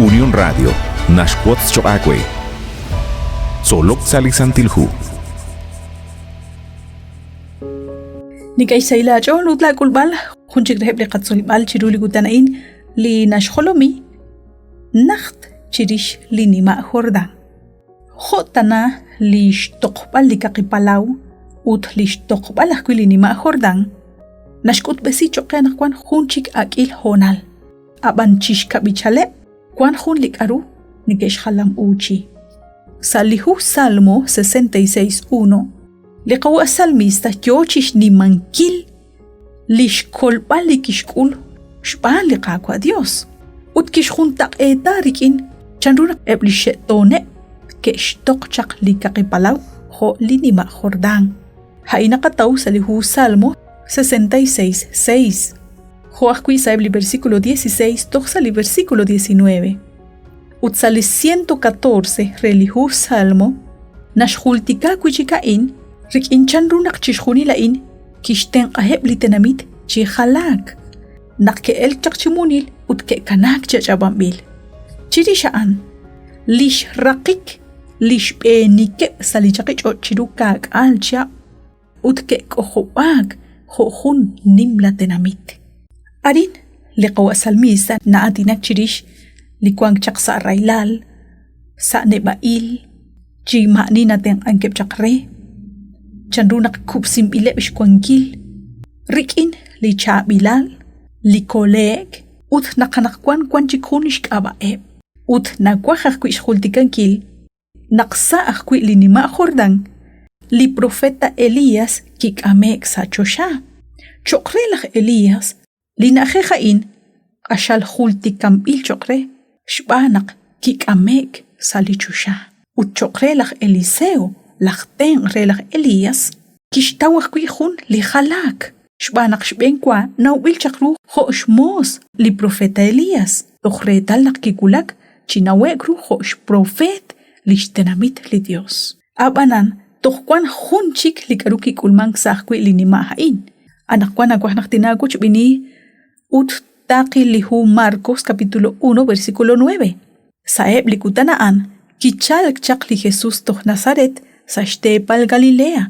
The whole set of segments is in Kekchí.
Unión Radio naxwotz choq' aawe. Tzolok sa' li Santil Hu. Nik'e xsahil aach'ool ut laak'ulb'al jun chik reheb' li qatzolb'al chiru li kutan a'in li naxjolomi najt chirix li nima' Jordán. Jo' tana li xtoqb'al li Kaqi Palaw ut li xtoqb'al ajwi' li nima' Jordán, naxk'utb'esi cho'q qe anaqwan jun chik ak'il hoonal. Ab'an chi xkab'ichaleb' wank jun li k'aru neke'xjalam'uuchi. Sa' li hu Salmo 66.1, li qawa' salmista yoo chi xnimankil li xkolb'al li kixk'ul xb'aan li Qaawa' Dios ut kixjuntaq'eeta rik'in chanru naq eb' li xe'tooneb' ke'xtoq chaq li Kaqi Palaw jo' li nima' Jordán. A'in naqataw sa' li hu Salmo 66.6, jo' ajwi' sa'eb' li versículo 16 toj sa' li versículo 19. Ut sa' li 114 re li hu Salmo naxjultika wi' chik a'in rik'in chanru naq chixjunil a'in kixtenq'aheb' li tenamit chi jalaak, naq ke'elk chaq chi munil ut ke'kanaak chi ach'ab'anb'il. Chirix a'an, li xraqik li xb'eenikeb' sa' li chaqich'och' chiru kaak'aal chihab' ut ke'k'ojob'aak jo' jun nimla tenamit. Arin, li qawa' salmista na'aatinak chirix li wank chaq sa' rahilal, sa' neb'a'il, chi maa'ani natenq'ankeb' chaq re, chanru naq kub'sinb'ileb' xwankil rik'in li chaab'ilal, li kole'k ut naq anaqwan wan chik jun xk'ab'a'eb'. Ut nawaj ajwi' xjultikankil naq sa' ajwi' li nima' Jordán, li profeta Elías kik'ame'k sa' choxa. Cho'q re laj Elías, Li na'ajej a'in q'axal jultikanb'il cho'q re xb'aan naq kik'ame'k sa' li choxa. Ut cho'q re laj Eliseo, laj tenq' re laj Elías, kixtaw ajwi' jun li jalaak xb'aan naq xb'eenwa nawb'il chaq ru jo' xmoos li propeet Elías, toj reetal naq kiwulak chi nawe'k ru jo' xpropeet li xtenamit li Yos. Ab'anan, toj wank jun chik li k'aru kik'ulmank sa' ajwi' li nima' a'in. Anaqwan nawaj naq tinaawochb'ini ut taaqil li hu Marcos capítulo 1 versículo 9. Sa'eb' li kutan a'an kichalk chaq li Jesús toj Nazaret sa' xteepal Galilea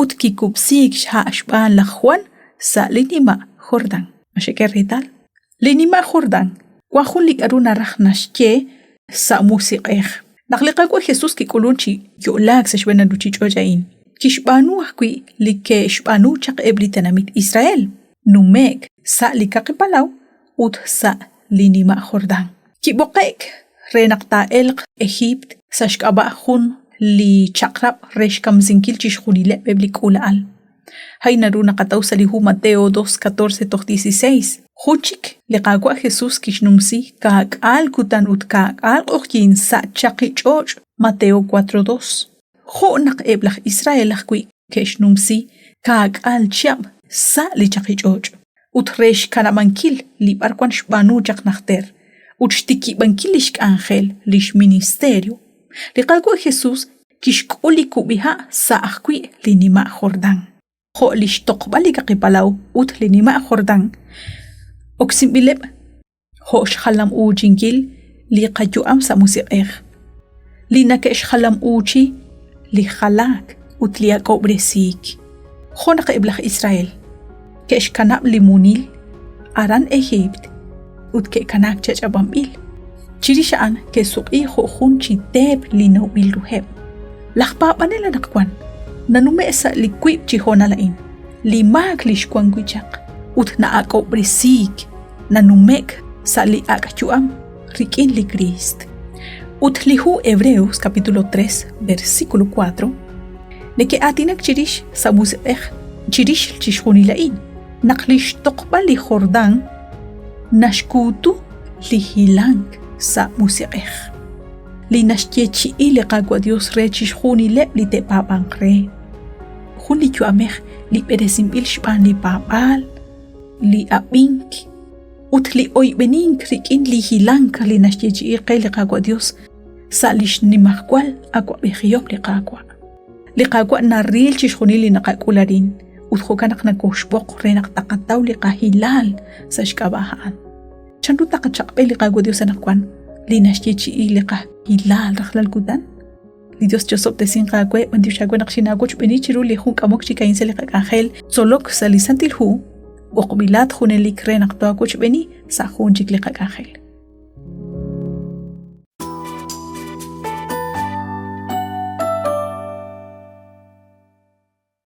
ut kikub'siik xha' xb'aan laj Juan sa' li nima' Jordán. Ma xek'e reetal? Li nima' Jordán wank jun li k'aru naraj naxye sa' musiq'ej. Naq li Qaawa' Jesús kik'ulunk chi yo'laak sa' xb'een li ruuchich'och' a'in, kixb'aanu ajwi' li ke'xb'aanu chaq eb' li tenamit Israel, nume'k sa' li Kaqi Palaw ut sa' li nima' Jordán. Kib'oqe'k re naq taa'elq Ejiipt sa' xk'ab'a' jun li chaq'rab' re xkamsinkil chixjunileb' eb' li k'uula'al. A'in naru naqataw sa' li hu Mateo 2, 14 toj 16. Jun chik, li Qaawa' Jesús kixnumsi kaak'aal kutan ut kaak'aal q'oqyink sa' chaqi ch'och' Mateo 4, 2. Jo' naq eb' laj Israel ajwi' ke'xnumsi kaak'aal chihab' sa' li chaqi ch'och' ut re xkanab'ankil li b'arwan xb'aanu chaq najter ut xtikib'ankil lix k'anjel lix ministerio, li Qaawa' Jesús kixk'ul li kub'iha' sa' ajwi' li nima' Jordán. Jo' li xtoqb'al li Kaqi Palaw ut li nima' Jordán, oksinb'ileb' jo' xjalam-uuchinkil li qayu'am sa' musiq'ej, li neke'xjalam-uuchi li jalaak ut li ak'ob'resiik. Jo' naq eb' laj Israel ke'xkanab' li munil aran Ejiipt ut ke'kanaak chi ach'ab'anb'il. Chirix a'an ke'suq'i jo' jun chi teep li nawb'il ruheb'. Laj paab'anel anaqwan nanume' sa' li wiib' chi hoonal a'in, li maak li xwan wi' chaq ut na'ak'ob'resiik nanume'k sa' li ak' yu'am rik'in li Kriist. Ut li hu Hebreos capítulo 3 versículo 4 neke'aatinak chirix sa' musiq'ej chirix chixjunil a'in naq li xtoqb'al li Jordán naxkuutu li hilank sa' musiq'ej li naxyeechi'i li Qaawa' Dios re chixjunileb' li te'paab'anq re. Jun li yu'amej li b'eresinb'il xb'aan li paab'aal, li ab'ink ut li oyb'enink rik'in li hilank li naxyeechi'i qe li Qaawa' Dios sa' li xnimajwal awa'b'ejihom li Qaawa'. Li Qaawa' naril chixjunil li naqak'ul arin ut jo'kan naq nokoxb'oq re naq taqataw li qahilaal sa' xk'ab'a' a'an. Chanru taqachaq'b'e li Qaawa' Dios anaqwan li naxyeechi'i li qahilaal rajlal kutan? Li Dios chosob'tesinq aawe, b'antiox aawe naq xinaawochb'eeni chiru li jun k'amok chik a'in sa' li qak'anjel tzolok sa' li Santil Hu, b'oqb'ilat junelik re naq toawochb'eeni sa' jun chik li qak'anjel.